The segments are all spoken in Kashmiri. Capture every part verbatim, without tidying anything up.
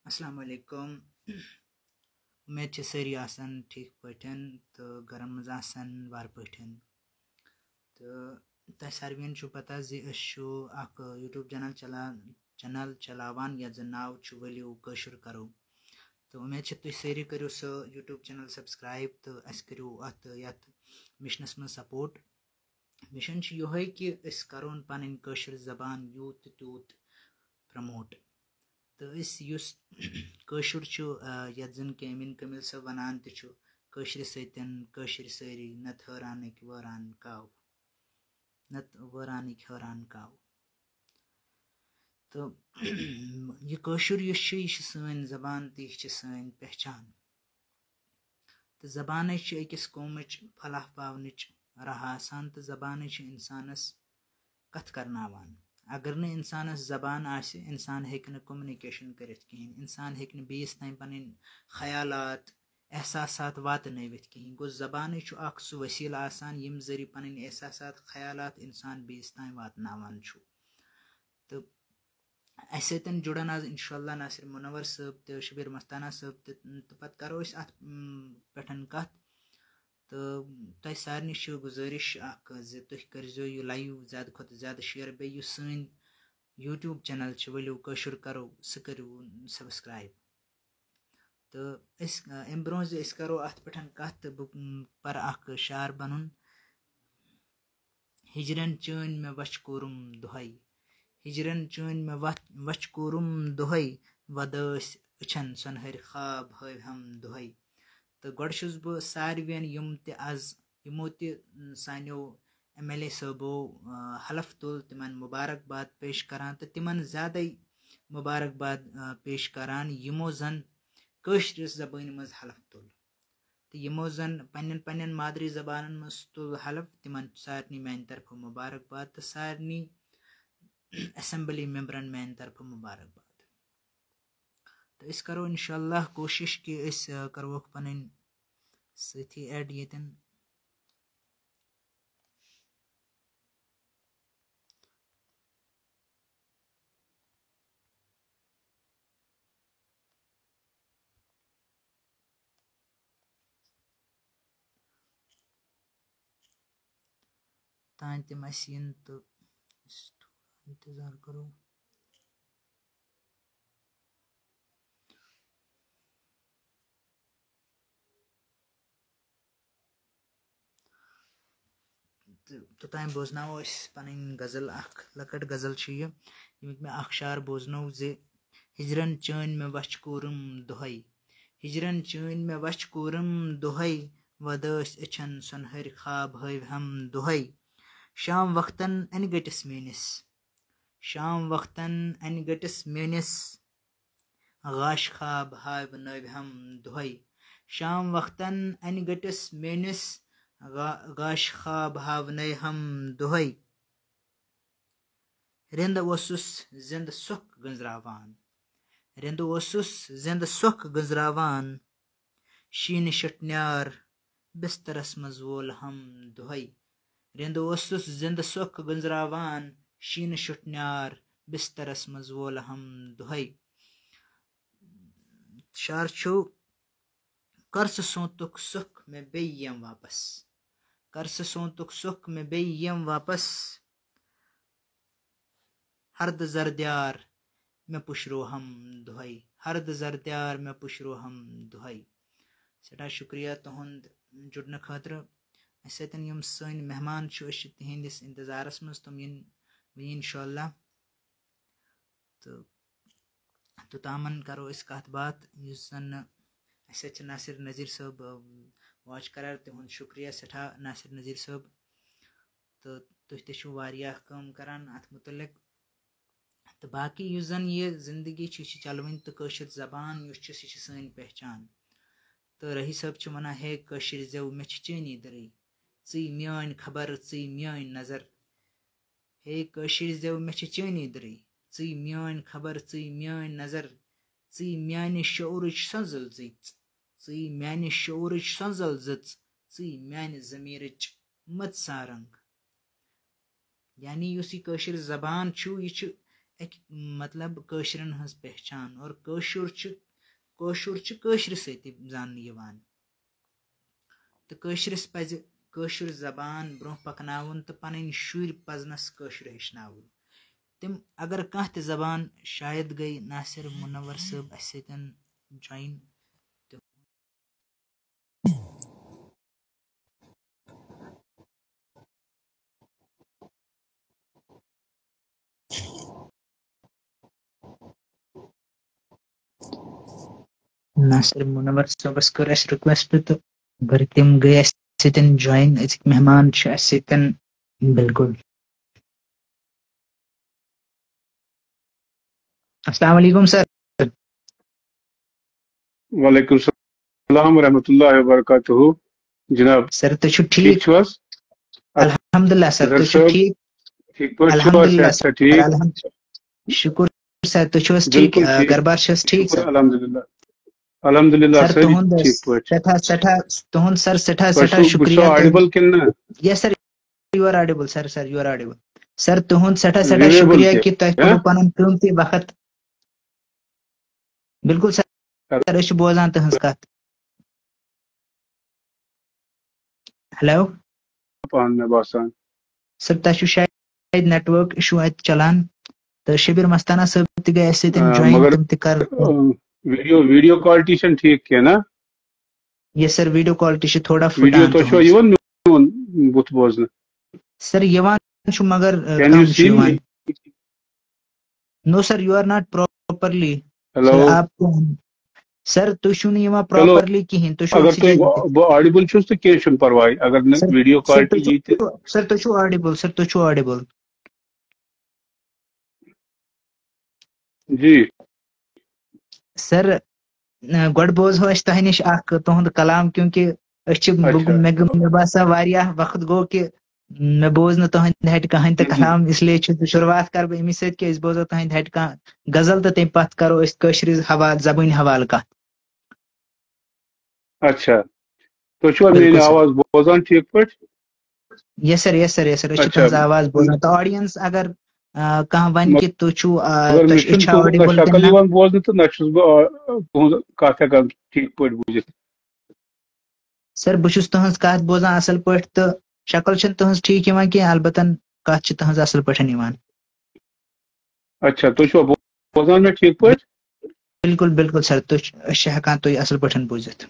السلام علیکم۔ امید چھِ سٲری آسان ٹھیٖک پٲٹھۍ تہٕ گرن منٛز آسان وارٕ پٲٹھۍ۔ تہٕ تۄہہِ ساروِین چھُو پتہ زِ أسۍ چھُ اکھ YouTube channel چلا-، channel چلاوان یتھ زن ناو چھُ ؤلِو کٲشُر کرو۔ تہٕ امید چھِ تُہۍ سٲری کٔرِو سُہ YouTube channel subscribe تہٕ اَسہِ کٔرِو اَتھ، یَتھ missionس منٛز support۔ Mission چھُ یِہوٚے کہِ أسۍ کَرون پَنٕنۍ کٲشِر زبان یوٗت تہٕ تیوٗت promote۔ تہٕ أسۍ یُس کٲشُر چھُ، آ، یَتھ زَن کہِ أمیٖن کٲمِل صٲب وَنان تہِ چھُ، کٲشرِ سۭتۍ کٲشِر سٲری، نَتہٕ حٲرانٕکۍ وٲران کاو، نَتہٕ وٲرانٕکۍ حٲران کاو۔ تہٕ یہِ کٲشُر یُس چھُ، یہِ چھِ سٲنۍ زبان تہٕ یہِ چھِ سٲنۍ پہچان۔ تہٕ زبانٕے چھِ أکِس قومٕچ فلاح پاونٕچ راہ آسان تہٕ زبانٕے چھِ اِنسانَس کَتھ کَرناوان۔ اگر نہٕ اِنسانَس زبان آسہِ، اِنسان ہیٚکہِ نہٕ communication کٔرِتھ کِہیٖنۍ، اِنسان ہیٚکہِ نہٕ بیٚیِس تام پَنٕنۍ خیالات، احساسات واتنٲوِتھ کِہیٖنۍ۔ گوٚو، زبانٕے چھُ اَکھ سُہ وسیٖلہٕ آسان، ییٚمہِ ذٔریعہٕ پَنٕنۍ احساسات، خیالات اِنسان بیٚیِس تام واتناوان چھُ۔ تہٕ اَسہِ سۭتۍ جُڑن آز اِنشاء اللہ ناصر منور صٲب تہٕ شبیر مستانہ صٲب تہِ، تہٕ پَتہٕ کَرو أسۍ اَتھ، م، پٮ۪ٹھ کَتھ۔ تہٕ تۄہہِ سارنٕے چھِ گُزٲرِش اَکھ زِ تُہۍ کٔرۍزیو یہِ live زیادٕ کھۄتہٕ زیادٕ share، بیٚیہِ یُس سٲنۍ YouTube channel چھِ ؤلِو کٲشُر کَرو، سُہ کٔرِو subscribe۔ تہٕ أسۍ، اَمہِ برٛونٛہہ زِ أسۍ کَرو اَتھ پٮ۪ٹھ کَتھ، تہٕ بہٕ، م، پَرٕ اَکھ شعر پَنُن۔ ہِجرَن چٲنۍ مےٚ وَچھ کوٗرُم دۄہَے۔ ہِجرَن چٲنۍ مےٚ وَتھ-، وَچھ کوٗرُم دۄہَے، وَدٲسۍ أچھَن سۄنہٕرۍ خواب ہٲوہَم دۄہَے۔ تہٕ گۄڈٕ چھُس بہٕ ساروِیَن یِم تہِ آز، یِمو تہِ، م، سانیو MLA صٲبو، آ، حلف تُل، تِمَن مُبارکباد پیش کَران تہٕ تِمَن زیادَے مُبارکباد، آ، پیش کَران، یِمو زَن کٲشرِس زبٲنۍ منٛز حلف تُل۔ تہٕ یِمو زَن پنٛنٮ۪ن پنٛنٮ۪ن مادری زبانَن منٛز تُل حلف، تِمَن سارنٕے میٛانہِ طرفہٕ مُبارکباد تہٕ سارنٕے assembly memberن میٛانہِ طرفہٕ مُبارکباد۔ تہٕ أسۍ کَرو اِنشاء اللہ کوٗشِش کہِ أسۍ، آ، کَرہوکھ پَنٕنۍ سۭتھی add ییٚتٮ۪ن۔ تام تِم اَسہِ یِن تہٕ أسۍ تھوڑا اِنتظار کَرو۔ تہٕ توٚتام بوزناوو أسۍ پَنٕنۍ غزل اَکھ، لۄکٕٹ غزل چھِ یہِ، ییٚمیُک مےٚ اَکھ شعر بوزنو زِ ہِجرَن چٲنۍ مےٚ وَچھ کوٗرُم دۄہَے، ہِجرَن چٲنۍ مےٚ وَچھ کوٗرُم دۄہَے، وَدٲسۍ أچھَن سۄنہٕرۍ خواب ہٲوہَم دۄہَے۔ شام وقتَن اَنہِ گٔٹِس میٛٲنِس، شام وقتَن اَنہِ گٔٹِس میٛٲنِس، غاش خواب ہاونٲوہَم دۄہَے۔ شام وقتَن اَنہِ گٔٹِس میٛٲنِس، غا-، غاش خواب ہاونٲوہَم دۄہَے۔ رِنٛدٕ اوسُس زِنٛدٕ سۄکھ گٔنٛزراوان، رِنٛدٕ اوسُس زِنٛدٕ سۄکھ گٔنٛزراوان، شیٖنہٕ شِٹھ نیار بِستَرَس منٛز وولہَم دۄہَے۔ رِنٛدٕ اوسُس زِنٛدٕ سۄکھ گٔنٛزراوان، شیٖنہٕ شِٹھ نیار بِستَرَس منٛز وولہَم دۄہَے۔ شعر چھُ، کر سُہ سونتُک سُکھ مےٚ بیٚیہِ یِم واپس، کر سُہ سونتُک سُکھ مےٚ بیٚیہِ یِم واپس۔ ہردٕ زردیار مےٚ پُشروہم دۄہَے، ہردٕ زردیار مےٚ پُشروہم دۄہَے۔ سٮ۪ٹھاہ شُکریہ تُہُنٛد جُڑنہٕ خٲطرٕ۔ اَسہِ سۭتۍ یِم سٲنۍ مہمان چھِ، أسۍ چھِ تِہِنٛدِس اِنتظارَس منٛز، تِم یِن وۄنۍ اِنشاء اللہ۔ تہٕ توٚتامَن کَرو أسۍ کَتھ باتھ، یُس زَن اَسہِ سۭتۍ چھِ ناصر نذیٖر صٲب، آ، واچ کَران، تِہُنٛد شُکریہ سٮ۪ٹھاہ ناصر نذیٖر صٲب۔ تہٕ تُہۍ تہِ چھِو واریاہ کٲم کَران اَتھ مُتعلِق۔ تہٕ باقٕے یُس زَن یہِ زِندگی چھِ، یہِ چھِ چَلوٕنۍ، تہٕ کٲشِر زبان یُس چھِ، سُہ چھِ سٲنۍ پہچان۔ تہٕ رٲہی صٲب چھِ وَنان، ہے کٲشِر زٮ۪و، مےٚ چھِ چٲنی دٕرٕے، ژٕے میٛٲنۍ خبر، ژٕے میٛٲنۍ نظر۔ ہے کٲشِر زٮ۪و، مےٚ چھِ چٲنی دٕرٕے، ژٕے میٛٲنۍ خبر، ژٕے میٛٲنۍ نظر، ژٕے میٛانہِ شعوٗرٕچ سۄنٛزل زٕژ، ژٕے میٛانہِ شعوٗرٕچ سۄنٛزل زٕژ، ژٕے میٛانہِ ضمیٖرٕچ مٔژ سارنٛگ۔ یعنی یُس یہِ کٲشِر زبان چھُ، یہِ چھُ اَکہِ، مطلب، کٲشرٮ۪ن ہٕنٛز پہچان، اور کٲشُر چھُ، کٲشُر چھُ کٲشرِ سۭتۍ زاننہٕ یِوان۔ تہٕ کٲشرِس پَزِ کٲشُر زبان برٛونٛہہ پَکناوُن تہٕ پَنٕنۍ شُرۍ پَزنَس کٲشُر ہیٚچھناوُن۔ تِم، اگر کانٛہہ تہِ زبان، شاید گٔے ناصر منور صٲب اَسہِ سۭتۍ join۔ ناصر منور صٲبَس کٔر اَسہِ request تہٕ مگر تِم گٔے اَسہِ سۭتۍ join۔ أزِکۍ مہمان چھِ اَسہِ سۭتۍ، بِلکُل۔ السلام علیکم سر۔ وعلیکم السلام ورحمۃ اللہ وبرکاتہ۔ جناب، سر، تُہۍ چھِو ٹھیٖک؟ ٹھیٖک چھِو حظ؟ الحمدللہ سر، اظہر تُہۍ چھِو صٲب، ٹھیٖک؟ ٹھیٖک پٲٹھۍ چھِو حظ؟ الحمدللہ صحت چھا سر، ٹھیٖک؟ الحمد-، شُکُر سر، تُہۍ چھِو حظ ٹھیٖک؟ بِلکُل آ، ٹھیٖک۔ گرٕ بار چھِ حظ ٹھیٖک شُکُر سر؟ الحمدللہ۔ الحمدللہ سر، سر، یہِ تُہُنٛد ٹھیٖک پٲٹھۍ۔ سٮ۪ٹھاہ، سٮ۪ٹھاہ، تُہُنٛد سر، سٮ۪ٹھاہ، تۄہہِ سٮ۪ٹھاہ چھُو، بہٕ چھُسو شُکریہ۔ Audible کِنہٕ نہ؟ Yes sir, you are audible sir, sir, you are audible. سر، تُہُنٛد سٮ۪ٹھاہ، سٮ۪ٹھاہ Viewable شُکریہ تہِ، کہِ تۄہہِ ہہ؟ کوٚروٕ پَنُن قۭمتی وقت۔ بِلکُل سر، سر۔ سر، أسۍ چھِ بوزان تُہٕنٛز کَتھ۔ ہیلو۔ پانہٕ مےٚ باسان۔ سر، تۄہہِ چھُو شاید network issue اَتہِ چلان۔ تہٕ شبیر مستانہ صٲب تہِ گٔے اَسہِ سۭتۍ آ، join، مگر، تِم تہِ کر۔ آ، video، video quality چھَنہٕ ٹھیٖک کینٛہہ نا؟ Yes sir, video quality چھِ تھوڑا video پھٕٹان تۄہہِ چھُوا تُہٕنٛز۔ یِوان میون بُتھ بوزنہٕ؟ سر، یِوان چھُ، مگر، آ، Can you کم چھُ see me? یِوان۔ No sir, you are not properly. Hello. Sir, آپ کو، سر، تُہۍ چھِو نہٕ یِوان چلو، properly کِہیٖنۍ، تُہۍ چھِو اگر أکسٕے تۄہہِ جایہِ۔ بہٕ audible چھُس تہٕ کینٛہہ چھُنہٕ پرواے، اگر نہٕ سر، video سر، quality تُہۍ چھِو، یی تہٕ۔ سر، تُہۍ چھِو audible، سر، تُہۍ چھِو audible۔ جی۔ سر، نہ، گۄڈٕ بوزہو أسۍ تۄہہِ نِش اکھ تُہُنٛد کلام، کیونکہ أسۍ چھِ، بہٕ، اچھا۔ مےٚ گوٚو، مےٚ باسان واریاہ وقت گوٚو کہِ مےٚ بوز نہٕ تُہٕنٛدِ ہٹہِ کٕہٕنۍ تہِ ہم۔ کلام، اس لیے چھُس بہٕ شروعات کرٕ بہٕ اَمی سۭتۍ کہِ أسۍ بوزو تُہٕنٛدِ ہٹہِ کانٛہہ غزل تہٕ تَمہِ پتہٕ کرو أسۍ کٲشرِ حوالہٕ، زبٲنۍ حوالہٕ کتھ۔ اچھا، تُہۍ چھِوا بِلکُل میٲنۍ سر۔ آواز بوزان ٹھیٖک پٲٹھۍ؟ Yes sir, yes sir, yes sir, أسۍ چھِ اچھا۔ تُہٕنٛز آواز بوزان۔ تہٕ audience اگر، آ، کانٛہہ وَنہِ مطلب، کہِ تُہۍ چھِو، آ، مگر تۄہہِ مےٚ چھِ چھُنہٕ چھا تُہٕنٛز audible نہ کِنہٕ نہ؟ شکل یِوان بوزنہٕ تہٕ نہ چھُس بہٕ، آ، تُہٕنٛز کَتھ ہٮ۪کان ٹھیٖک پٲٹھۍ بوٗزِتھ۔ سر، بہٕ چھُس تُہٕنٛز کَتھ بوزان اَصٕل پٲٹھۍ تہٕ شکل چھَنہٕ تُہٕنٛز ٹھیٖک یِوان کینٛہہ، البتہ کَتھ چھِ تُہٕنٛز اَصٕل پٲٹھۍ یِوان۔ اچھا، تُہۍ چھِوا بو-، بوزان مےٚ ٹھیٖک پٲٹھۍ؟ بِلکُل، بِلکُل سر، تُہۍ چھِ، أسۍ چھِ ہٮ۪کان تُہۍ اَصٕل پٲٹھۍ بوٗزِتھ۔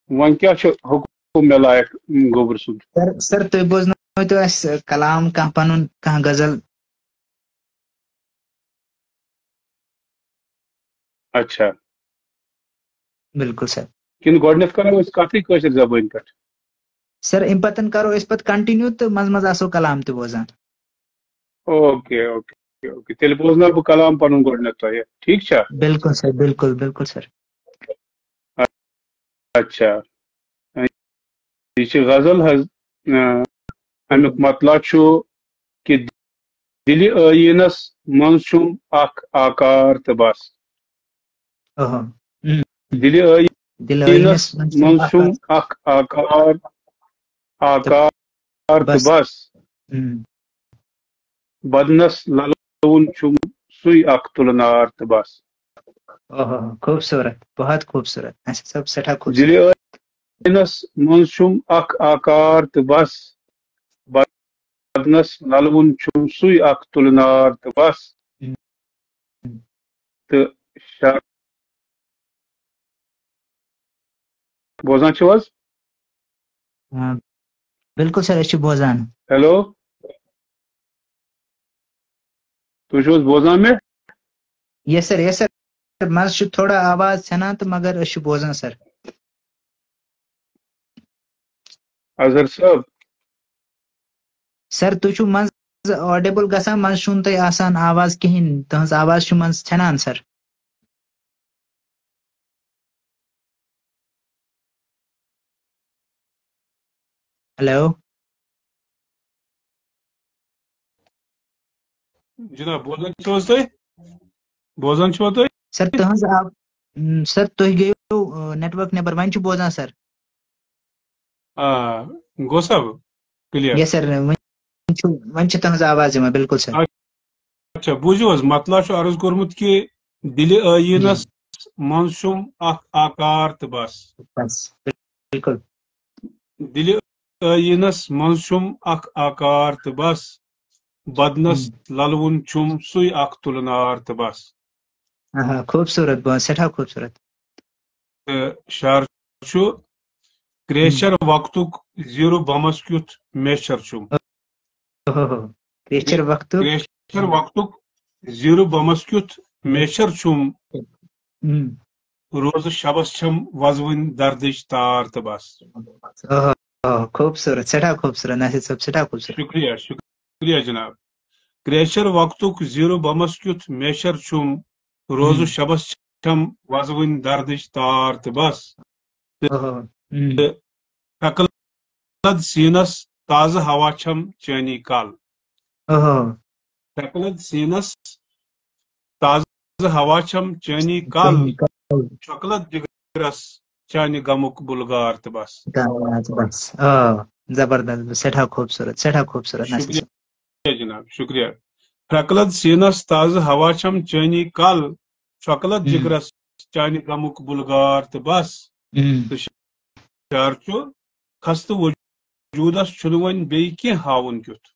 وۄنۍ کیٛاہ چھُ حُکُم مےٚ لایق، گوٚبُر سُنٛد؟ سر، سر، تُہۍ بوزنٲوتو اَسہِ کلام کانٛہہ پنُن، کانٛہہ غزل۔ اچھا۔ بِلکُل سر۔ کِنہٕ گۄڈٕنٮ۪تھ کرو أسۍ کتھٕے کٲشِر زبٲنۍ پٮ۪ٹھ؟ سر، اَمہِ پتہٕ کرو أسۍ پتہٕ continue تہٕ منٛزٕ منٛزٕ آسو کلام تہِ بوزان۔ Okay, okay, okay. تیٚلہِ بوزناو بہٕ کلام پنُن گۄڈٕنٮ۪تھ تۄہہِ۔ ٹھیٖک چھا؟ بِلکُل سر، بِلکُل، بِلکُل سر۔ اچھا۔ یہِ چھِ غزل حظ، آ، اَمیُک مطلب چھُ کہِ دِلہِ ٲیٖنَس منٛز چھُم اکھ آکار تہٕ بس۔ اہم۔ ہم۔ دِلہِ دِلہِ ٲیٖنَس ٲیٖنَس منٛز چھُم منٛز اکھ چھُم آکار۔ اکھ آکار، آکار تہٕ بس۔ بس۔ ہم۔ بدنس للوُن چھُم سُے اکھ تُلہٕ نار تہٕ بس۔ اوہو، خوٗبصوٗرت، بہت خوٗبصوٗرت۔ اچھا، سب سٮ۪ٹھاہ خوٗبصوٗرت۔ دِلہِ ٲیٖنَس منٛز چھُم اکھ آکار تہٕ بس۔ بدنس للوُن چھُم سُے اکھ تُلہٕ نار تہٕ بس۔ ہم۔ تہٕ شا-، بوزان چھِو حظ؟ آ، بِلکُل سر، أسۍ چھِ بوزان۔ ہیلو، تُہۍ چھِو حظ بوزان مےٚ؟ Yes sir, yes sir. منٛزٕ چھُ تھوڑا آواز ژھٮ۪نان تہٕ مگر أسۍ چھِ بوزان سر۔ اظہر صٲب۔ سر، تُہۍ چھِو منٛزٕ audible گژھان، منٛزٕ چھُنہٕ تۄہہِ آسان آواز کِہیٖنۍ، تُہٕنٛز آواز چھِ منٛزٕ ژھٮ۪نان سر۔ ہیلو۔ جناب، بوزان چھِو حظ تُہۍ؟ بوزان چھِوا تُہۍ؟ سر، تُہٕنٛز آو-، م، سر، تُہۍ گٔیو، آ، network نٮ۪بر، وۄنۍ چھُ بوزان سر۔ آ، گوٚو سا clear؟ Yes sir، وۄنۍ چھُ، وۄنۍ چھِ تُہٕنٛز آواز یِوان، بِلکُل سر۔ آ، اچھا، بوٗزِو حظ، مطلب چھُ عرض کوٚرمُت کہِ دِلہِ ٲیٖنَس منٛز چھُم اکھ آکار تہٕ بس۔ بس، بِلکُل۔ دِلہِ ٲیٖنَس منٛز چھُم اکھ آکار تہٕ بس، بدنَس للوُن چھُم سُے اکھ تُلہٕ نار تہٕ بس۔ آہا، خوٗبصوٗرت، بہٕ سٮ۪ٹھاہ خوٗبصوٗرت۔ تہٕ شعر چھُ، کرٛیچھر وقتُک زیٖرٕ بمس کیُتھ میچھر چھُم۔ اوہو، کرٛیچھر وقتُک۔ کرٛیچھر وقتُک زیٖرٕ بمس کیُتھ میچھر چھُم۔ ہم۔ روزٕ شبس چھم وزوٕنۍ دردٕچ تار تہٕ بس۔ اوہو، اوہو، خوٗبصوٗرت، سٮ۪ٹھاہ خوٗبصوٗرت، ناصر صٲب، سٮ۪ٹھاہ خوٗبصوٗرت۔ شُکریہ، شُکریہ جناب۔ کرٛیچھر وقتُک زیٖرٕ بمس کیُتھ میچھر چھُم۔ روزٕ ہم۔ شبس چھم وزوٕنۍ دردٕچ تار تہٕ بس۔ اوہو، ہم۔ تہٕ پھٮ۪کلد سیٖنس تازٕ ہوا چھم چٲنی کل۔ اوہو۔ پھٮ۪کلد سیٖنس تازٕ ہوا چھم چٲنی کل۔ چھۄکلد جگرس چانہِ غمُک بُلغار تہٕ بس۔ بس، آ، زبردست، سٮ۪ٹھاہ خوٗبصوٗرت، سٮ۪ٹھاہ خوٗبصوٗرت، ناصر شُکریہ۔ صٲب۔ جناب، شُکریہ۔ پھرٛکلد سیٖنس تازٕ ہوا چھم چٲنی کل، چھۄکلد ہم۔ جگرس چانہِ غمُک بُلغار تہٕ بس۔ ہم۔ شعر چھُ، خستہٕ وجوٗدس چھُنہٕ وۄنۍ بیٚیہِ کینٛہہ ہاوُن کیُتھ۔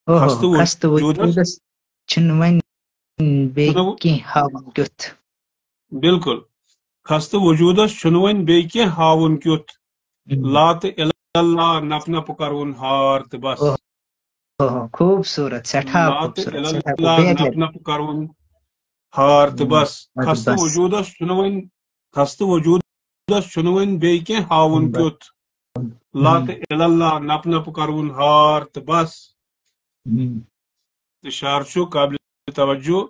اوہو، خستہٕ خستہٕ وجوٗدس وجوٗدس چھُنہٕ وۄنۍ بیٚیہِ چھُنہٕ کینٛہہ ہاوُن کیُتھ۔ بِلکُل۔ خستہٕ وجوٗدس چھُنہٕ وۄنۍ بیٚیہِ کینٛہہ ہاوُن کیُتھ۔ ہم۔ لا تہٕ اِلاللہ نپ نپ کرون ہار تہٕ بس۔ اوہ۔ اوہو، خوٗبصوٗرت، سٮ۪ٹھاہ لا تہٕ خوٗبصوٗرت، سٮ۪ٹھاہ اِلاللہ خوٗب، بیٚیہِ اَکہِ نپ لٹہِ۔ نپ کرون ہار تہٕ ہم، بس۔ بس، خستہٕ بس۔ وجوٗدس چھُنہٕ وۄنۍ، خستہٕ وجوٗدس چھُنہٕ وۄنۍ بیٚیہِ کینٛہہ ہاوُن بس۔ کیُتھ۔ لا ہم۔ تہٕ اِلاللہ نپ نپ کرون ہار تہٕ بس۔ ہم۔ تہٕ شعر چھُ قابلِ توجہ۔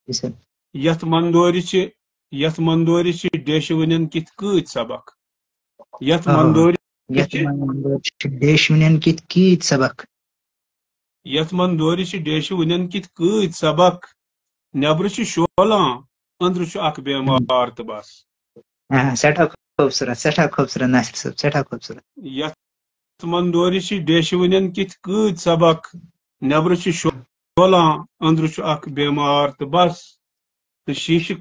جی سر۔ یتھ مندورِ چھِ، یتھ مندورِ چھِ ڈیشہِ وٕنٮ۪ن کِتھ کۭتۍ سبق۔ یتھ آ۔ مندورِ یتھ چھِ، مندورِ چھِ ڈیشہِ وٕنٮ۪ن کِتھ کۭتۍ سبق۔ یتھ مندورِ چھِ ڈیشہِ وٕنٮ۪ن کِتھ کۭتۍ سبق۔ نٮ۪برٕ چھِ شولان، أنٛدرٕ چھُ اکھ بیمار تہٕ بس۔ آ، سٮ۪ٹھاہ خوٗبصوٗرت، سٮ۪ٹھاہ خوٗبصوٗرت ناصر صٲب، سٮ۪ٹھاہ خوٗبصوٗرت۔ یتھ مندورِ چھِ ڈیشہِ وٕنٮ۪ن کِتھ کۭتۍ سبق۔ نٮ۪برٕ چھِ شولان، أنٛدرٕ چھُ اکھ بیمار تہٕ بس۔ تہٕ شیٖشہٕ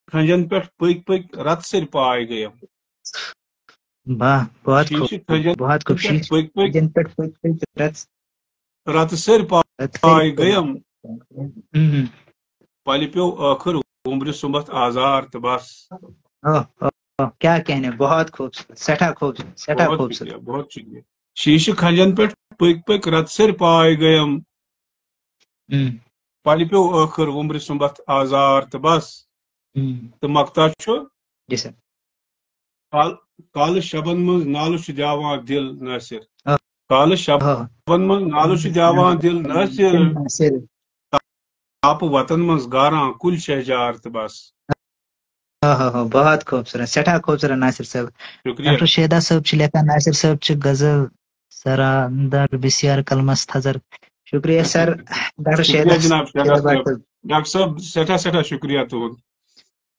کھنجن پٮ۪ٹھ پٔکۍ پٔکۍ رتہٕ سٕرۍ پاے گٔیم۔ واہ، بہت خوب، شیٖشہٕ کھنجن بہت خوب۔ پٮ۪ٹھ شیٖشہٕ پٔکۍ پٔکۍ کھنجن پٮ۪ٹھ پٔکۍ پٔکۍ رتہٕ رتہٕ سٕرۍ پاے رتہٕ سٕرۍ گٔیم۔ ہم۔ پلہِ پیوٚو ٲخٕر وُمبرِ سُمبتھ آزار تہٕ بس۔ اوہ، اوہ، اوہ، کیا کہنے، بہت خوبصورت، سٮ۪ٹھاہ خوبصورت، سٮ۪ٹھاہ بہت خوبصورت۔ شُکریہ، بہت شُکریہ۔ شیٖشہٕ کھنجن پٮ۪ٹھ پٔکۍ پٔکۍ رتہٕ سٕرۍ پاے گٔیم۔ ہم۔ پلہِ پیوٚو ٲخٕر وُمبرِ سُمبتھ آزار تہٕ بس۔ ہم۔ تہٕ مۄکتا چھُ، جی سر۔ کال-، کالہٕ شبن منٛز نالہٕ چھُ دیاوان دِل نٲصِر۔ آ۔ کالہٕ شبن آ۔ منٛز نالہٕ چھُ دیاوان دِل نٲصِر۔ نٲصِر۔ تاپہٕ وطن منٛز گاران کُلۍ شہجار تہٕ بس۔ آ، ہا، ہا، بہت خوبصورت، سٮ۪ٹھاہ خوبصورت ناصر صٲب۔ شُکریہ۔ ڈاکٹر شیدا صٲب چھِ لیکھان، ناصر صٲب چھِ غزل سرا اندر بسیار قلمس تھزر۔ شُکریہ سر، ڈاکٹر شُکریہ شیدا جناب، شیدا شیدا صٲب۔ صٲب۔ ڈاکٹر صٲب، سٮ۪ٹھاہ، سٮ۪ٹھاہ شُکریہ تُہُنٛد۔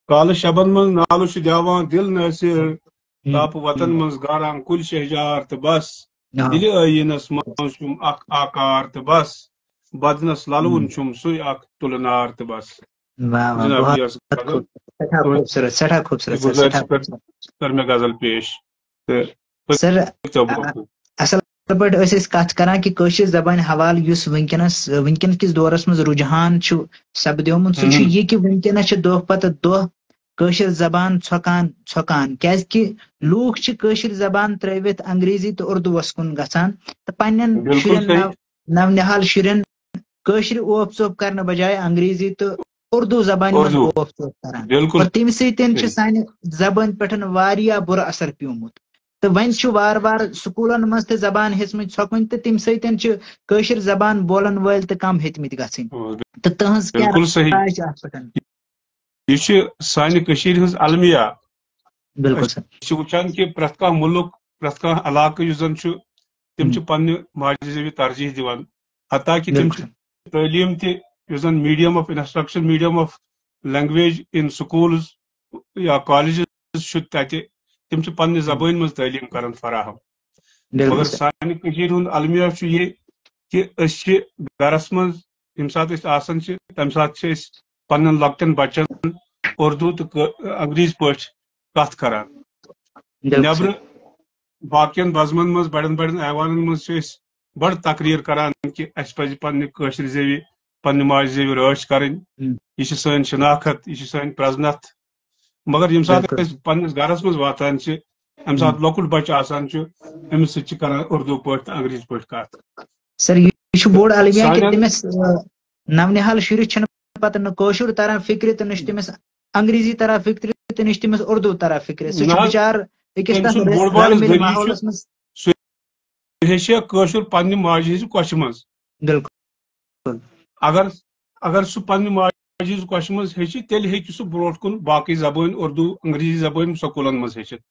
کالہٕ شبن منٛز نالہٕ چھُ دیاوان دِل نٲصِر، ہم۔ تاپہٕ وطن منٛز گاران کُلۍ شہجار تہٕ بس۔ آ۔ دِلہِ ٲیٖنس منٛز چھُم اکھ آکار تہٕ بس۔ بدنس للوُن ہم۔ چھُم سُے اکھ تُلہٕ نار تہٕ بس۔ واہ، واہ، جناب، بہت یہِ ٲس غزل۔ خوب-، سٮ۪ٹھاہ تُہٕنٛدِ خوٗبصوٗرت، سٮ۪ٹھاہ خوٗبصوٗرت سر، گُزٲرِش سٮ۪ٹھاہ پٮ۪ٹھ کٔر مےٚ غزل پیش۔ تہٕ سر، پٔکِو آ، برٛونٛہہ کُن۔ اصل پٲٹھۍ ٲسۍ أسۍ کتھ کران کہِ کٲشِر زبانہِ حوالہٕ یُس وٕنکیٚنس، وٕنکیٚن کِس دورس منٛز رُجحان چھُ سپدیومُت، سُہ چھُ ہم۔ یہِ کہِ وٕنکیٚنس چھِ دۄہ پتہٕ دۄہ کٲشِر زبان ژھۄکان، ژھۄکان، کیازِ کہِ لوٗکھ چھِ کٲشِر زبان ترٲوِتھ انگریزی تہٕ اردوٗوس کُن گژھان تہٕ پننٮ۪ن بِلکُل شُرٮ۪ن صحیح۔ نو-، نونہال شُرٮ۪ن کٲشرِ اوپ ژوپ کرنہٕ بجایہِ انگریزی تہٕ اردو زبانہِ منٛز اردو۔ اوپ ژوپ کران۔ بِلکُل اور تمہِ سۭتۍ چھُ صحیح۔ سانہِ زبٲنۍ پٮ۪ٹھ واریاہ بُرٕ اثر پیومُت۔ تہٕ وۄنۍ چھُ وارٕ وارٕ سکوٗلن منٛز تہِ زبان ہیٚژمٕژ ژھۄکٕنۍ تہٕ تمہِ سۭتۍ چھِ کٲشِر زبان بولن وٲلۍ تہِ کم ہیٚتمٕتۍ گژھٕنۍ۔ آ، تہٕ تٕہٕنٛز کیٛاہ بِلکُل صحیح۔ راے چھِ اتھ پٮ۪ٹھ؟ یہِ چھِ سانہِ کٔشیٖرِ ہٕنٛز المیہ۔ بِلکُل أسۍ سر۔ چھِ وٕچھان کہِ پرٛٮ۪تھ کانٛہہ مُلُک، پرٛٮ۪تھ کانٛہہ علاقہٕ یُس زن چھُ، تِم چھِ ہم۔ پننہِ ماجہِ زیوِ ترجیح دِوان۔ حتیٰ کہِ تِم بِلکُل چھِ سر۔ تعلیٖم تہِ، یُس زن medium of instruction، medium of language in schools یا colleges چھُ تتہِ، تِم چھِ پننہِ زبٲنۍ منٛز تعلیٖم کران فراہم۔ بِلکُل مگر سر۔ سانہِ کٔشیٖرِ ہُنٛد المیہ چھُ یہِ کہِ أسۍ چھِ گرس منٛز ییٚمہِ ساتہٕ أسۍ آسان چھِ، تَمہِ ساتہٕ چھِ أسۍ پننٮ۪ن لۄکٹٮ۪ن بچن اردو تہٕ کٲ-، انگریزی پٲٹھۍ کتھ کران۔ بِلکُل نٮ۪برٕ سر۔ باقین بزمن منٛز، بڑٮ۪ن بڑٮ۪ن ایوانن منٛز چھِ أسۍ بڑٕ تقریر کران کہِ اسہِ پزِ پننہِ کٲشرِ زیوِ، پننہِ ماجہِ زیوِ رٲچھ کرٕنۍ۔ ہم۔ یہِ چھِ سٲنۍ شناخت، یہِ چھِ سٲنۍ پرزنتھ۔ مگر ییٚمہِ ساتہٕ بِلکُل۔ أسۍ پننِس گرس منٛز واتان چھِ، امہِ ساتہٕ لۄکُٹ بچہٕ آسان چھُ، أمِس سۭتۍ چھِ کران اردو پٲٹھۍ تہٕ انگریزی پٲٹھۍ کتھ۔ سر، یہِ چھُ بوٚڑ المیہ کہِ سانٮ۪ن تٔمِس، آ، نونِہال شُرِس چھُنہٕ پتہٕ نہٕ کٲشُر تران فِکرِ تہٕ نہ چھُ تٔمِس انگریزی تران فِکرِ تہٕ نہ چھُ تٔمِس اردو تران فِکرِ۔ سُہ چھُ نہ حظ، بِچارٕ أکِس تٔمۍ تَتھ سُنٛد رِ-، بوٚڑ بارٕ رلہٕ مِلہٕ دٔلیٖل چھُ، ماحولس منٛز۔ سُہ ہیٚچھِ کٲشُر پننہِ ماجہِ ہٕنٛزِ کۄچھِ منٛز۔ بِلکُل۔ اگر، اگر سُہ پننہِ ماجہِ ہٕنٛزِ کۄچھِ منٛز ہیٚچھِ، تیٚلہِ ہیٚکہِ سُہ برونٛٹھ کُن باقٕے زبٲنۍ، اردو، انگریزی زبٲنۍ سکوٗلن منٛز ہیٚچھِتھ۔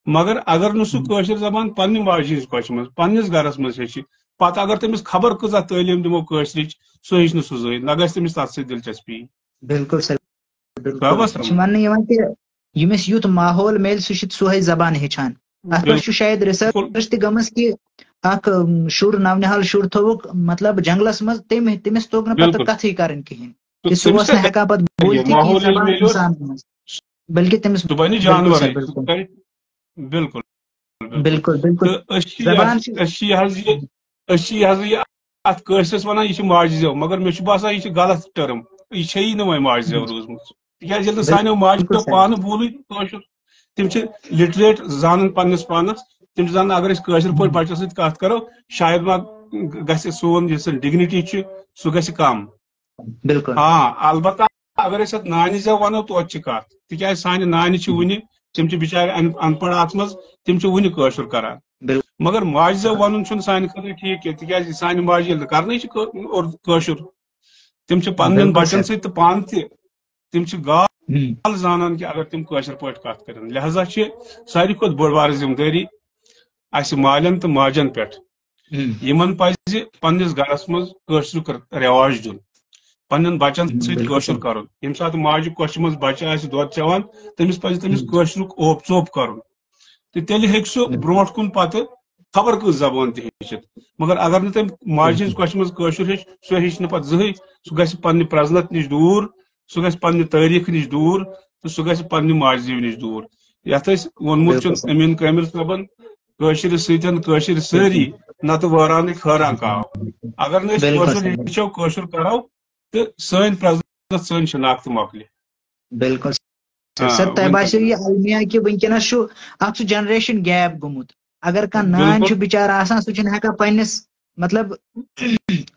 مگر اگر نہٕ سُہ ہم۔ کٲشِر زبان پننہِ ماجہِ ہٕنٛزِ کۄچھِ منٛز، پننِس گرس منٛز ہیٚچھِ، پتہٕ اگر تٔمِس خبر کۭژاہ تعلیٖم دِمو کٲشرِچ، سُہ ہیٚچھِ نہٕ سُہ زٕہٕنۍ، نہ گژھِ تٔمِس تتھ سۭتۍ دلچسپی۔ بِلکُل سر، بِلکُل۔ صٲبَس یہِ چھُ وننہٕ یِوان کہِ ییٚمِس یُتھ ماحول میلہِ، سُہ چھُ سُہے زبان ہیٚچھان۔ اتھ پٮ۪ٹھ چھُ شاید ریسرچ تہِ گٔمٕژ کہِ اکھ، اُم، شُر، نونِہال شُر تھووُکھ، مطلب، جنگلس منٛز، تٔمۍ، تٔمِس توٚگ نہٕ پتہٕ بِلکُل۔ کتھٕے کرٕنۍ کِہینۍ، تہٕ کہِ سُہ تٔمِس اوس نہٕ کتہِ ہٮ۪کان پتہٕ تَگہِ؟ بوٗزتھٕے کِہینۍ ماحول ییٚلہِ زبان میلیو، انسانن منٛز، بلکہِ تٔمِس، سُہ بنہِ بِلکُل سر، جانورٕے، سُہ بِلکُل۔ کرِ، بِلکُل۔ بِلکُل، بِلکُل۔ تہٕ أسۍ چھِ یہِ زبان حظ، چھِ أسۍ چھِ یہِ حظ یہِ، أسۍ چھِ یہِ حظ یہِ اَتھ کٲشرِس وَنان، یہِ چھِ ماجہِ زٮ۪و، مگر مےٚ چھُ باسان، یہِ چھِ غلط ٹٔرٕم، یہِ چھےٚ یی نہٕ وۄنۍ ماجہِ زٮ۪و روٗزمٕژ۔ تِکیٛازِ ییٚلہِ نہٕ سانیو ماجو بِلکُل سر۔ پانہٕ بوٗلٕے کٲشُر، تِم چھِ لِٹریٹ، زانان پنٛنِس پانَس، تِم چھِ زانان، اگر أسۍ کٲشِر پٲٹھۍ بَچَس سۭتۍ کَتھ کَرو، شاید ما گژھِ سون یُس زَن ڈِگنِٹی چھِ، سُہ گژھِ کَم۔ بِلکُل۔ آ، البتہ اگر أسۍ اَتھ نانہِ زٮ۪و وَنو، توتہِ چھِ کَتھ، تِکیٛازِ سانہِ نانہِ چھِ وٕنہِ، تِم چھِ بِچارِ اَن-، اَن پَڑھ اَتھ منٛز، تِم چھِ وٕنہِ کٲشُر کَران۔ بِلکُل۔ مگر ماجہِ زٮ۪و وَنُن چھُنہٕ سانہِ خٲطرٕ ٹھیٖک کینٛہہ، تِکیٛازِ سانہِ ماجہِ ییٚلہِ نہٕ کَرنٕے چھِ کٲ-، اُردو کٲشُر، تِم چھِ پنٛنٮ۪ن بِلکُل بَچَن سر۔ سۭتۍ تہٕ پانہٕ تہِ، تِم چھِ گا-، ہم۔ غلط زانان کہِ اگر تِم کٲشِر پٲٹھۍ کَتھ کَرن۔ لہذا چھِ ساروی کھۄتہٕ بٔڑ بارٕ ذِمہٕ دٲری اَسہِ مالٮ۪ن تہٕ ماجٮ۪ن پٮ۪ٹھ۔ ہم۔ یِمَن پَزِ پنٛنِس گَرَس منٛز کٲشرُک رٮ۪واج دیُن، پنٛنٮ۪ن بَچَن سۭتۍ بِلکُل کٲشُر سر۔ کَرُن۔ ییٚمہِ ساتہٕ ماجہِ کۄچھِ منٛز بَچہٕ آسہِ دۄد چٮ۪وان، تٔمِس پَزِ تٔمِس ہم۔ کٲشرُک اوپ ژوپ کَرُن۔ تہٕ تیٚلہِ ہیٚکہِ سُہ بِلکُل۔ برونٛٹھ کُن پَتہٕ خبر کۭژ زبان تہِ ہیٚچھِتھ۔ مگر اگر نہٕ تٔمۍ ماجہِ ہٕنٛز بِلکُل۔ کۄچھِ منٛز کٲشُر ہیٚچھ، سُہ ہیٚچھِ نہٕ پَتہٕ زٕہٕے، سُہ گژھِ پنٛنہِ پرٛزنت نِش دوٗر، سُہ گژھِ پنٛنہِ تٲریٖخ نِش دوٗر تہٕ سُہ گژھِ پنٛنہِ ماجہِ زیوِ نِش دوٗر۔ یَتھ أسۍ ووٚنمُت چھُ بِلکُل سر۔ أمیٖن کٲمِل صٲبَن، کٲشرِس سۭتۍ کٲشِر سٲری، نَتہٕ وٲرانٕکۍ حٲران کاو۔ اگر نہٕ أسۍ بِلکُل کٲشُر سر۔ ہیٚچھو، کٲشُر کَرو، تہٕ سٲنۍ پرٛزنت، سٲنۍ شناخت مۄکلہِ۔ بِلکُل سر۔ آ، سر، تۄہہِ وۄنۍ باسیو یہِ المیہ کہِ وٕنکیٚنس چھُ اکھ سُہ جنریشن گیپ گوٚمُت۔ اگر کانٛہہ نانۍ بِلکُل۔ چھُ بِچارٕ آسان، سُہ چھُنہٕ ہٮ۪کان پننِس، مطلب،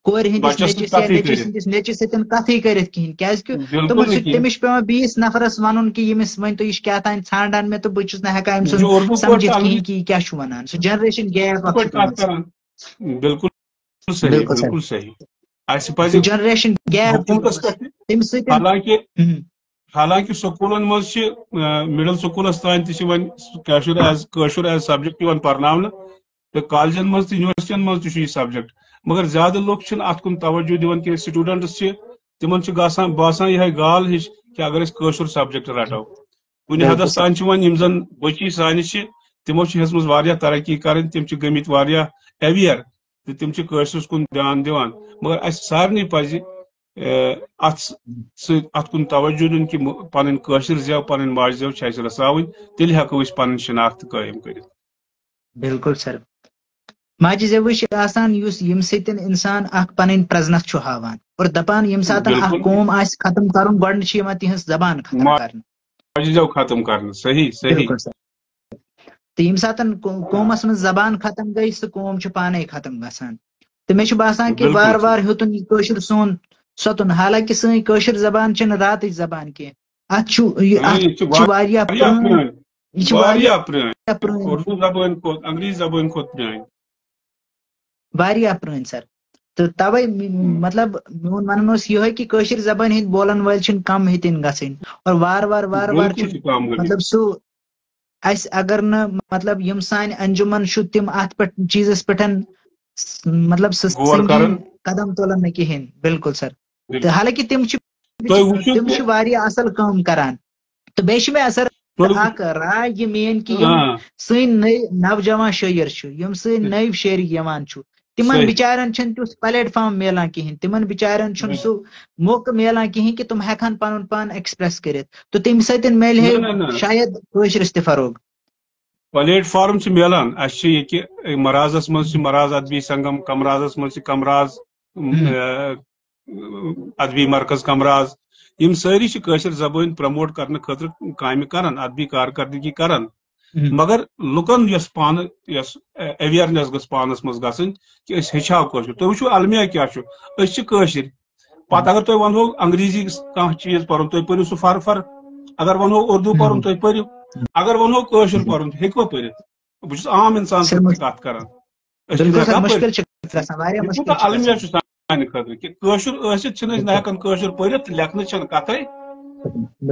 کورِ ہٕنٛدِس بَچَس سۭتۍ نیٚچِس یا کَتھٕے نیٚچوِس کٔرِتھ۔ ہٕنٛدِس نیٚچِس سۭتۍ کَتھٕے کٔرِتھ کِہینۍ۔ کیازِ کہِ بِلکُل تِمن نہٕ سۭتۍ، کِہینۍ۔ تٔمِس چھُ پٮ۪وان بیٚیِس نفرس وَنُن کہِ ییٚمِس ؤنۍ تو، یہِ چھُ کیٛاہ تام ژھانٛڈان مےٚ تہٕ بہٕ چھُس نہٕ ہٮ۪کان أمۍ یہِ چھُ سُنٛد اردو پٲٹھۍ سمجھِتھ تَلہٕ کِہینۍ کہِ یہِ کیٛاہ چھُ وَنان۔ سُہ جنریشن گیپ اکھ چھُ پٲٹھۍ کَتھ گٔمٕژ۔ کران۔ بِلکُل صحیح، بِلکُل سر۔ بِلکُل صحیح۔ اَسہِ پَزِ سُہ جنریشن گیپ حقوٗقَس پٮ۪ٹھ تہِ، تٔمِس سۭتۍ۔ حالانکہِ، ہم۔ حالانکہِ سکوٗلَن منٛز چھِ، آ، مڈل سکوٗلَس تام تہِ چھِ وۄنۍ کٲشُر as، کٲشُر as subject یِوان پَرناونہٕ، تہٕ کالجن منٛز تہٕ یونیورسٹین منٛز تہِ چھُ یہِ subject، مگر زیادٕ لُکھ چھِنہٕ اَتھ کُن توجہ دِوان کینٛہہ۔ Students چھِ، تِمن چھُ گژھان، باسان یِہے گال ہِش کہِ اگر أسۍ کٲشُر subject رَٹو۔ کُنہِ بِلکُل حدس سر۔ تام چھِ وۄنۍ یِم زَن بٔچی سانہِ چھِ، تِمو چھِ ہیٚژمٕژ واریاہ ترقی کَرٕنۍ، تِم چھِ گٔمٕتۍ واریاہ aware تہٕ تِم چھِ کٲشرِس کُن دیان دِوان۔ مگر اَسہِ سارنٕے پَزِ، اے، اَتھ سۭتۍ، اَتھ کُن توجہ دیُن کہِ مُ-، پَنٕنۍ کٲشِر زٮ۪و، پَنٕنۍ ماجہِ زٮ۪و چھِ اَسہِ رَژھاوٕنۍ، تیٚلہِ ہٮ۪کو أسۍ پَنٕنۍ شِناخت قٲیِم کٔرِتھ۔ بِلکُل سر۔ ماجہِ زٮ۪وٕے چھِ آسان یُس، ییٚمہِ سۭتۍ اِنسان اکھ پنٕنۍ پرزنت چھُ ہاوان اور دپان، ییٚمہِ ساتہٕ اکھ بِلکُل۔ قوم آسہِ ختم کرُن، گۄڈٕ چھِ یِوان تِہنٛز زبان ختم کرنہٕ۔ ماجہِ زٮ۪و ختم کرنہٕ، صحیح، صحیح۔ بِلکُل سر۔ تہٕ ییٚمہِ ساتہٕ قو-، قومس منٛز زبان ختم گٔے، سُہ قوم چھُ پانے ختم گژھان۔ تہٕ مےٚ چھُ باسان کہِ بِلکُل وارٕ سر۔ وارٕ ہیوٚتُن یہِ کٲشُر سون سۄتُن، حالانکہِ سٲنۍ کٲشِر زبان چھِنہٕ راتٕچ زبان کینٛہہ۔ اتھ چھُ یہِ، نہ، اتھ یہِ چھِ چھِ واریاہ واریاہ پرٲنۍ، پرٲنۍ، یہِ چھِ واریاہ واریاہ پرٲنۍ۔ پرٲنۍ۔ اردو زبٲنۍ کھۄتہٕ، انگریزی زبٲنۍ کھۄتہٕ پرٲنۍ۔ واریاہ پرٲنۍ سر۔ تہٕ توے م-، ہم۔ مطلب میون ونُن اوس یِہوے کہِ کٲشِر زبٲنۍ ہٕنٛدۍ بولن وٲلۍ چھِنہٕ کم ہیٚتِنۍ گژھٕنۍ۔ اور وارٕ وارٕ، وارٕ وارٕ بِلکُل چھُ چھِ کم گٔمٕتۍ۔ مطلب سُہ اَسہِ اگر نہٕ، مطلب، یِم سانہِ انجمن چھُ، تِم اَتھ پٮ۪ٹھ، چیٖزس پٮ۪ٹھ، س-، مطلب، سُہ غور سنجیٖن کرن۔ قدم تُلن نہٕ کِہینۍ۔ بِلکُل سر۔ بِلکُل۔ تہٕ حالانکہِ تِم چھِ، تُہۍ وٕچھِو تِم کہِ چھِ واریاہ اصل کٲم کران۔ تہٕ بیٚیہِ چھِ مےٚ سر تُہۍ وٕچھ-، اکھ راے یہِ میٲنۍ کہِ یِم آ۔ سٲنۍ نٔوۍ نوجوان شٲعر چھِ، یِم سٲنۍ نٔوۍ شٲعر یِوان چھُ، تِمن بِچارٮ۪ن چھُنہٕ تیُتھ پلیٹ فارم میلان کِہیٖنۍ، تِمن بِچارٮ۪ن چھُنہٕ سُہ موقعہٕ میلان کِہیٖنۍ کہِ تِم ہٮ۪کہٕ ہن پنُن پان ایکسپریس کٔرِتھ، تہٕ تَمہِ سۭتۍ میلہِ ہے شاید کٲشرِس تہِ فروغ۔ پلیٹ فارم چھِ میلان اَسہِ، چھِ ییٚتہِ مرازس منٛز چھِ مراز ادبی سنگم، کمرازس منٛز چھِ کمراز ادبی مرکز کمراز۔ یِم سٲری چھِ کٲشِر زبٲنۍ پرموٹ کرنہٕ خٲطرٕ کامہِ کران، ادبی کارکردگی کران۔ مگر لُکن یۄس پانہٕ یۄس اویرنیس گٔژھ پانس منٛز گژھٕنۍ کہِ أسۍ ہیٚچھہو کٲشُر۔ تُہۍ وٕچھِو المیا کیٛاہ چھُ، أسۍ چھِ کٲشِر۔ پتہٕ اگر تُہۍ ونہو انگریزی کانٛہہ چیٖز پرُن، تُہۍ پٔرِو سُہ فر فر۔ اگر ونہو اردو پرُن، تُہۍ پٔرِو۔ اگر ونہو کٲشُر پرُن، ہیٚکوا پٔرِتھ؟ بہٕ چھُس عام انسان سۭتۍ تہِ کتھ کران۔ أسۍ چھِنہٕ ہیٚکان پٔرِتھ۔ یہِ کوٗتاہ المیا چھُ سانہِ خٲطرٕ کہِ کٲشُر ٲسِتھ چھِنہٕ أسۍ نہ ہٮ۪کان کٲشُر پٔرِتھ، لیکھنٕچ چھَنہٕ کتھے۔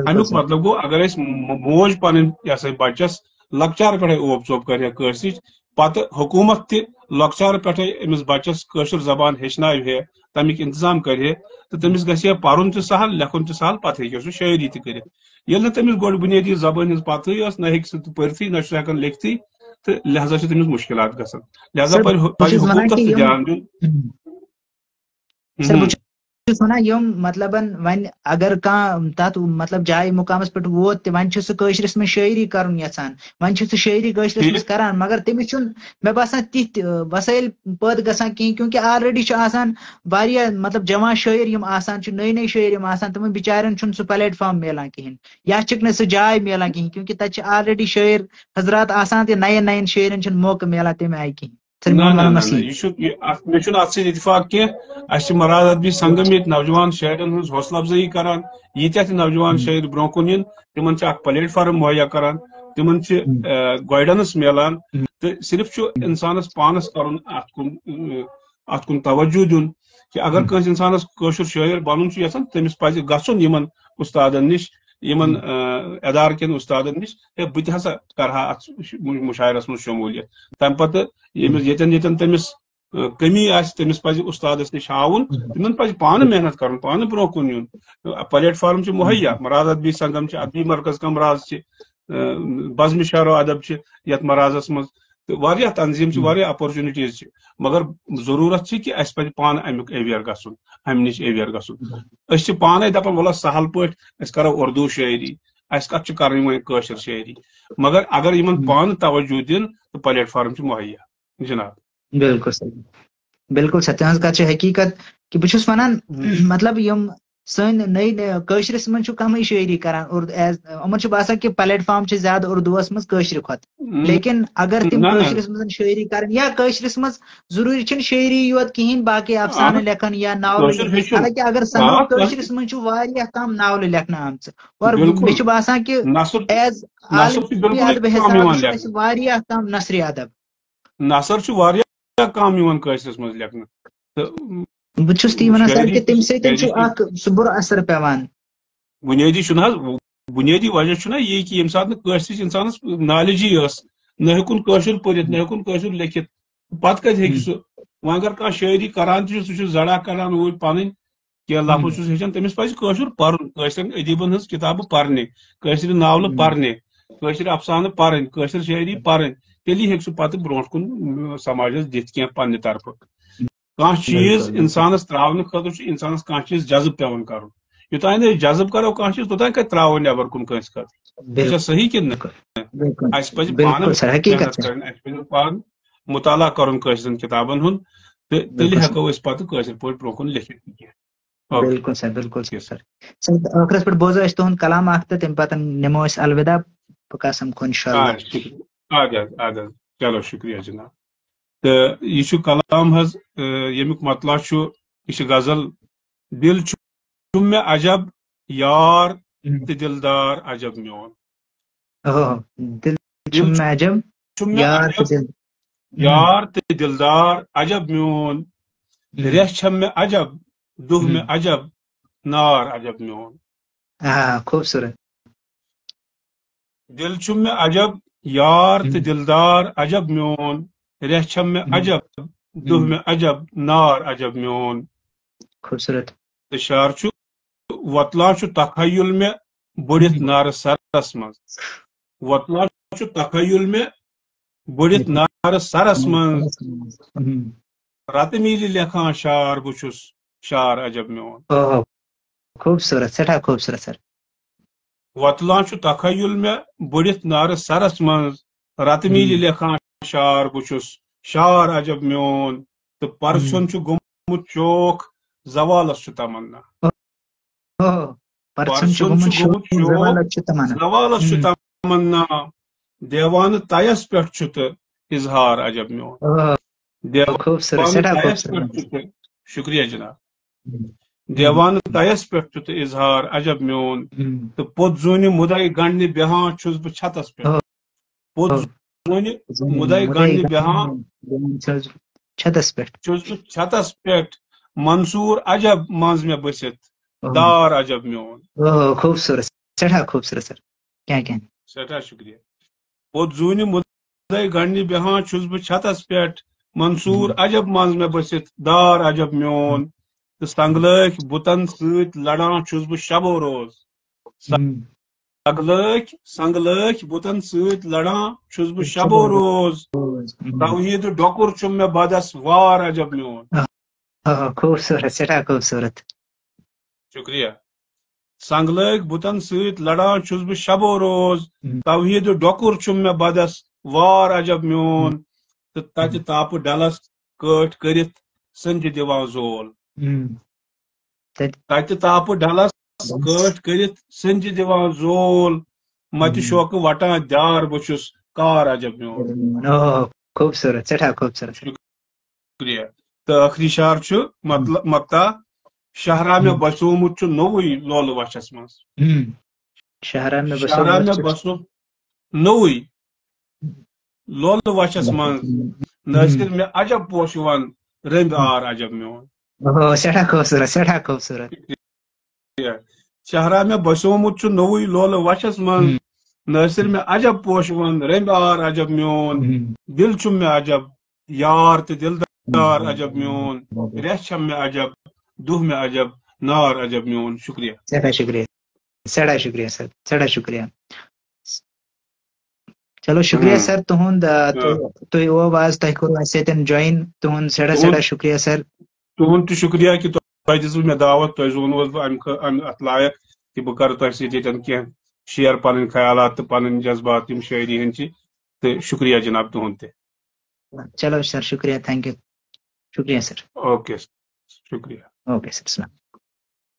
اَمیُک مطلب گوٚو، اگر أسۍ موج پنٕنۍ یہِ ہسا بچس لۄکچارٕ پٮ۪ٹھے اوپ ژوپ کرِ ہا کٲشرِچ، پتہٕ حکوٗمت تہِ لۄکچارٕ پٮ۪ٹھے أمِس بچس کٲشُر زبان ہیٚچھناوِ ہے، تَمیُک انتظام کرِ ہے، تہٕ تٔمِس گژھِ ہے پرُن تہِ سہل، لیکھُن تہِ سہل، پتہٕ ہیٚکہِ ہے سُہ شٲعری تہِ کٔرِتھ۔ ییٚلہِ نہٕ تٔمِس گۄڈٕ بُنیٲدی زبٲنۍ ہٕنٛز پتہٕے ٲس، نہ ہیٚکہِ سُہ تہِ پٔرتھٕے، نہ چھُ سُہ ہٮ۪کان لیکھتھٕے، تہٕ لہذا چھِ تٔمِس مُشکلات گژھان۔ لہذا پزِ حکوٗمتس تہِ دھیان دیُن۔ سر، بہٕ چھُس ونان کہِ یِم، سر، بہٕ چھُس ونان یِم، مطلبن، وۄنۍ اگر کانٛہہ تتھ، مطلب، جایہِ مُقامس پٮ۪ٹھ ووت تہِ، وۄنۍ چھُ سُہ کٲشرِس منٛز شٲعری کرُن یژھان، وۄنۍ چھُ سُہ شٲعری کٲشرِس منٛز کران، مگر تٔمِس چھُنہٕ، مےٚ باسان، تِتھۍ، ٲ، وسٲیِل پٲدٕ گژھان کِہیٖنۍ، کیونکہِ already چھُ آسان واریاہ، مطلب، جوان شٲعر یِم آسان چھِ، نٔے نٔے شٲعر یِم آسان، تِمن بِچارٮ۪ن چھُنہٕ سُہ پلیٹ فارم میلان کِہیٖنۍ، یا چھِکھ نہٕ سُہ جاے میلان کِہیٖنۍ، کیونکہِ تَتہِ چھِ already شٲعر حضرات آسان تہِ، نَیَن نَیَن شٲعرَن چھُنہٕ موقعہٕ میلان تَمہِ آیہِ کِہیٖنۍ۔ سر، نہ، میون نہ، وَنُن نہ، مَسیح۔ نہ، یہِ چھُ، یہِ، اَتھ، مےٚ چھُنہٕ اَتھ سۭتۍ اتفاق کینٛہہ۔ اَسہِ چھِ مراد ادبی سنگم ییٚتہِ نوجوان شٲعرن ہٕنٛز حوصلہٕ افزٲیی کران۔ ییٖتیٛاہ تہِ نوجوان شٲعر برونٛہہ کُن یِن، تِمن چھِ اکھ پلیٹ فارم مہیا کران، تِمن چھِ، ہم۔ آ، گایڈنس میلان۔ ہم۔ تہٕ صرف چھُ انسانس پانس کرُن اتھ کُن، آ، اتھ کُن توجہ دیُن کہِ اگر ہم۔ کٲنٛسہِ انسانس کٲشُر شٲعر بنُن چھُ یژھان، تٔمِس پزِ گژھُن یِمن استادن نِش، یِمن، ہم۔ آ، ادارٕ کٮ۪ن استادن نِش، ہے، بہٕ تہِ ہسا کرٕ ہا اتھ مُشاعرس منٛز شموٗلیت۔ تمہِ پتہٕ ییٚمِس، ییٚتٮ۪ن ییٚتٮ۪ن تٔمِس، آ، کمی آسہِ، تٔمِس پزِ استادس نِش ہاوُن، ہم۔ تٔمِس پزِ پانہٕ محنت کرُن، پانہٕ برونٛہہ کُن یُن۔ آ، پلیٹ فارم چھِ مہیا، ہم۔ مراد ادبی سنگم چھِ، ادبی مرکز کمراز چھِ، آ، بزمِ شعر و ادب چھِ یتھ مرازس منٛز، تہٕ واریاہ تنظیٖم چھِ، ہم۔ واریاہ اپرچونٹیز چھِ، مگر ضروٗرت چھِ کہِ اَسہِ پزِ پانہٕ امیُک اویئر گژھُن، امہِ نِش اویئر گژھُن۔ ہم۔ أسۍ چھِ پانے دپان، وَلہٕ سہل پٲٹھۍ أسۍ کرو اردو شٲعری، اَسہِ کتھ چھِ کرٕنۍ وۄنۍ کٲشِر شٲعری، مگر اگر یِمن ہم۔ پانہٕ توجہ دِن تہٕ پلیٹ فارم چھِ مہیا۔ جناب۔ بِلکُل سر، بِلکُل سر، تُہٕنٛز کَتھ چھِ حقیٖقت کہِ بہٕ چھُس وَنان، ہم۔ مطلب، یِم سٲنۍ نٔے نٔے کٲشرِس منٛز چھُ کَمٕے شٲعری کران اردو، as یِمن چھُ باسان کہِ پلیٹ فارم چھِ زیادٕ اردوٗوَس منٛز کٲشرِ کھۄتہٕ۔ ہم۔ لیکن اگر تِم نہ، نہ۔ کٲشرِس منٛز شٲعری کرن یا کٲشرِس منٛز ضروٗری چھِنہٕ شٲعری یوت کِہیٖنۍ، باقٕے افسانہٕ آ، لیکھن یا ناولہٕ کٲشُر لیکھن، ہیٚچھِو۔ حالانکہ اگر سَنو، آ، کٲشرِس منٛز چھُ واریاہ کَم ناولہٕ لیکھنہٕ آمژٕ۔ اور بِلکُل۔ مےٚ چھُ باسان کہِ نثر، as نثر چھُ عالمی بِلکُل ادبِ کم حسابہٕ یِوان چھُ لیکھنہٕ۔ اَسہِ واریاہ کَم نثرِ ادب۔ نثر چھُ واریاہ کم یِوان کٲشرِس منٛز لیکھنہٕ۔ تہٕ بہٕ چھُس تی وَنان سر شٲعری، کہِ تَمہِ سۭتۍ شٲعری چھُ چھِ اکھ سُہ بُرٕ اثر پٮ۪وان۔ بُنیٲدی چھُنہٕ حظ، بُنیٲدی وجہ چھُنہ یی کہِ ییٚمہِ ساتہٕ نہٕ کٲشرِس اِنسانَس نالیجی ٲس، نہ ہیوٚکُن کٲشُر پٔرِتھ، نہ ہیوٚکُن کٲشُر لیکھِتھ، پَتہٕ کَتہِ ہیٚکہِ ہم۔ سُہ؟ وۄنۍ اگر کانٛہہ شٲعری کران تہِ چھُ، سُہ چھُ زڑا کران اوٗرۍ پَنٕنۍ، کینٛہہ لفظ ہم۔ چھُس ہیٚچھان، تٔمِس پَزِ کٲشُر پَرُن، کٲشرٮ۪ن ادیٖبَن ہٕنٛز کِتابہٕ پَرنہِ، کٲشرِ ناولہٕ ہم۔ پَرنہِ، کٲشرِ افسانہٕ پَرٕنۍ، کٲشِر شٲعری پَرٕنۍ، تیٚلی ہیٚکہِ سُہ پَتہٕ برونٛٹھ کُن، اۭں، سماجَس دِتھ کینٛہہ پننہِ طرفہٕ۔ کانٛہہ چیٖز بِلکُل، بِلکُل۔ اِنسانَس ترٛاونہٕ خٲطرٕ چھُ اِنسانَس کانٛہہ چیٖز جذب پٮ۪وان کَرُن۔ یوٚتام نہٕ أسۍ جذب کَرو کانٛہہ چیٖز، توٚتام کَتہِ ترٛاوو نٮ۪بر کُن کٲنٛسہِ خٲطرٕ؟ یہِ چھا بِلکُل، صحیح کِنہٕ نہٕ؟ بِلکُل، اَسہِ پَزِ بِلکُل پانہٕ سر، حقیٖقت محنت چھِ۔ کَرٕنۍ، اَسہِ پَزِ پانہٕ مُطالعہ کَرُن کٲشرٮ۪ن کِتابَن ہُنٛد، تہٕ تیٚلہِ بِلکُل سر۔ ہٮ۪کو أسۍ پَتہٕ کٲشِر پٲٹھۍ برونٛہہ کُن لیکھِتھ تہِ کینٛہہ۔ اوکے۔ بِلکُل سر، بِلکُل ٹھیٖک۔ سر۔ سر، ٲخرس پٮ۪ٹھ بوزو أسۍ تُہُنٛد کلام اکھ تہٕ تَمہِ پتہٕ نِمو أسۍ الوداع۔ بہٕ قسم کھو، انشاءاللہ۔ آ، شُکریہ۔ اَدٕ حظ، اَدٕ حظ۔ چلو، شُکریہ جناب۔ تہٕ یہِ چھُ کلام حظ، آ، ییٚمیُک مطلع چھُ، یہِ چھِ غزل، دِل چھُ مےٚ عجب، یار ہم۔ تہٕ دِلدار عجب میون۔ اوہ، دِل دِل چھُم عجب، چھُم مےٚ یار عجب، تہٕ دِل۔ یار تہٕ دِلدار عجب میون۔ ہم۔ ریٚہہ چھَم مےٚ عجب، دۄہ مےٚ ہم۔ عجب، نار عجب میون۔ آ، خوٗبصوٗرت۔ دِل چھُم مےٚ عجب، یار تہٕ ہم۔ دِلدار عجب میون۔ ریٚہہ چھَم مےٚ ہم۔ عجب، دۄہ ہم۔ مےٚ عجب، نار عجب میون۔ خوٗبصوٗرت۔ تہٕ شعر چھُ، وۄتلان چھُ تخیل مےٚ بٔڑِتھ ہم۔ نارٕ سرس منٛز۔ وۄتلان چھُ تخیل مےٚ بٔڑِتھ ہم۔ نارٕ سرس منٛز۔ ہم۔ رتہٕ میٖلہِ لیکھان شعر بہٕ چھُس، شعر عجب میون۔ اوہو، خوٗبصوٗرت، سٮ۪ٹھاہ خوٗبصوٗرت سر۔ وۄتلان چھُ تخیل مےٚ بٔڑِتھ نارٕ سرس منٛز، رتہٕ میٖلہِ لیکھان شعر بہٕ چھُس، شعر عجب میون۔ تہٕ پرژھُن چھُ گوٚمُت چوک، زوالس چھُ تمنا۔ اوہو، پرژھُن چھُ پرژھُن گوٚمُت چھُ شوق، گوٚمُت شوق، زوالس چھُ تمنا۔ زوالس چھُ ہم۔ تمنا۔ دیوانہٕ تیس پٮ۪ٹھ چھُ تہٕ اظہار عجب میون۔ اوہو، دیوانہٕ خوٗبصوٗرت، سٮ۪ٹھاہ تیس خوٗبصوٗرت۔ پٮ۪ٹھ چھُ تہٕ، شُکریہ جناب۔ ہم۔ دیوانہٕ تیس پٮ۪ٹھ چھُ تہٕ اظہار عجب میون۔ ہم۔ تہٕ پوٚت زوٗنہِ مُدے گنڈنہِ بیہان چھُس بہٕ چھتس پٮ۪ٹھ۔ اوہو۔ پوٚت زوٗنہِ مُدے گنڈنہِ بیہان بیہان چھُس چھتس پٮ۪ٹھ۔ چھُس بہٕ چھتس پٮ۪ٹھ۔ منصوٗر عجب منٛز مےٚ بٔسِتھ، اوہو۔ دار عجب میون۔ اوہو، خوٗبصوٗرت، سٮ۪ٹھاہ خوٗبصوٗرت سر۔ کیٛاہ کیٛاہ؟ سٮ۪ٹھاہ شُکریہ۔ پوٚت زوٗنہِ مُدے گنڈنہِ بیہان چھُس بہٕ چھتس پٮ۪ٹھ۔ منصوٗر ہم۔ عجب منٛز مےٚ بٔسِتھ، دار عجب میون۔ تہٕ سنگلٲکھۍ بُتن سۭتۍ لڑان چھُس بہٕ شبو روز۔ ہم۔ سنگلٲکھۍ، سنگلٲکھۍ بُتن سۭتۍ لڑان چھُس بہٕ شبو روز۔ ہم۔ توحیٖد ڈۄکُر چھُم مےٚ بدس وار عجب میون۔ آ، خوٗبصوٗرت، سٮ۪ٹھاہ خوٗبصوٗرت۔ شُکریہ۔ سنگلٲکھۍ بُتن سۭتۍ لڑان چھُس بہٕ شبو روز۔ ہم۔ توحیٖد ڈۄکُر چھُم مےٚ بدس وار عجب میون۔ تہٕ تتہِ تاپہٕ ڈلس کٲٹھۍ کٔرِتھ سنجہِ دِوان زول۔ ہم۔ تتہِ تتہِ تاپہٕ ڈلس کٲٹھۍ کٔرِتھ سنجہِ دِوان زول۔ متہِ ہم۔ شوقہٕ وٹان دیار بہٕ چھُس کار عجب میون۔ اوہو، خوٗبصوٗرت، سٮ۪ٹھاہ خوٗبصوٗرت۔ شُکریہ۔ تہٕ ٲخری شعر چھُ مطلب، مقطع، شہرا مےٚ بسیومُت چھُ نوٚوُے لولہٕ وچھس منٛز۔ ہم۔ شہرا مےٚ شہرا بسیومُت مےٚ چھُ۔ بسیو نوٚوُے لولہٕ وچھس منٛز۔ نٲصر مےٚ عجب پوشہٕ وَن رٔمبۍ آر عجب میون۔ اوہو، سٮ۪ٹھاہ خوٗبصوٗرت، سٮ۪ٹھاہ خوٗبصوٗرت۔ شہرا مےٚ بسیومُت چھُ نوٚوُے لولہٕ وچھس منٛز۔ ہم۔ نٲصر مےٚ عجب پوشہٕ وَن رٔمبۍ آر عجب میون۔ ہم۔ دِل چھُم مےٚ عجب یار تہٕ دِلدار عجب میون۔ رٮ۪تھ چھَم مےٚ عجب، دۄہ مےٚ عجب، نار عجب میون۔ شُکریہ۔ سٮ۪ٹھاہ شُکریہ، سٮ۪ٹھاہ شُکریہ سر، سٮ۪ٹھاہ شُکریہ۔ چلو، شُکریہ ہم۔ سر تُہُنٛد، آ، آ۔ تُہۍ، تُہۍ آو آز، تۄہہِ کوٚروٕ اَسہِ سۭتۍ join، تُہُنٛد سٮ۪ٹھاہ تُہُنٛد سٮ۪ٹھاہ شُکریہ سر۔ تُہُنٛد تہِ شُکریہ کہِ تۄہہِ دِژوٕ مےٚ دعوت، تۄہہِ زونوس بہٕ اَمہِ خٲ-، اَمہِ اَتھ لایق کہِ بہٕ کَرٕ تۄہہِ سۭتۍ ییٚتٮ۪ن کینٛہہ share پَنٕنۍ خیالات تہٕ پَنٕنۍ جذبات یِم شٲعری ہٕنٛدۍ چھِ۔ تہٕ شُکریہ جناب تُہُنٛد تہِ۔ چلو سر، شُکریہ، thank you، شُکریہ سر۔ اوکے، شُکریہ۔ اوکے سر، السلام۔